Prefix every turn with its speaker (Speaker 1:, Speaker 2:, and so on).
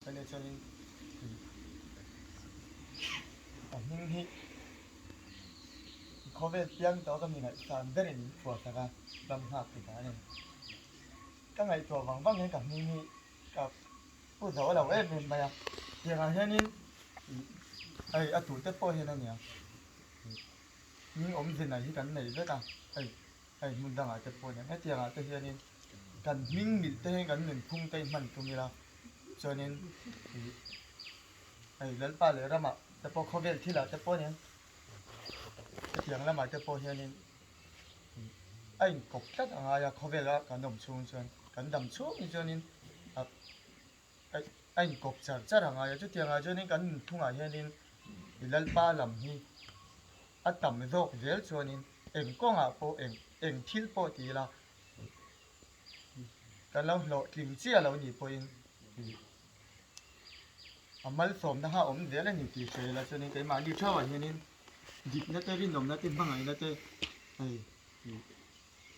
Speaker 1: Hei chuanin a hming hi khawvel piang tawh ka mi ngaihsan berin min phuah sak a, ram nghak ti ta a ni. Ka ngaihtuah vang vang hian ka hming hi ka pu zo lo em em mai a, tiangah hianin hei a tute pawh hian a nia hming awmze nei hi kan nei vek a, hei hei hmun dangah te pawh nia hetiangah te hianin kan hming milh te hian kan nunphung te hi hman tum ila chuanin ih hei Lalpa leh ramah te pawh khawvel thilah te pawh nia hetiang lamah te pawh hianin ih a inkawp tlat a ngai a khawvela kan awm chhung chuan kan dam chhung hi chuanin a a inkawp char char a ngai a chutiangah chuanin kan nunphungah hianin i Lalpa lam hi a tam zawk zel chuanin eng kawngah pawh eng eng thil pawh ti ila kan lo hlawhtling chiah lo nih pawhin ih a malsawmna kha a awm zel a ni tih hria ila chuanin keimahni theuhah hianin dikna te rinawmna te hmangaihna te hei ih.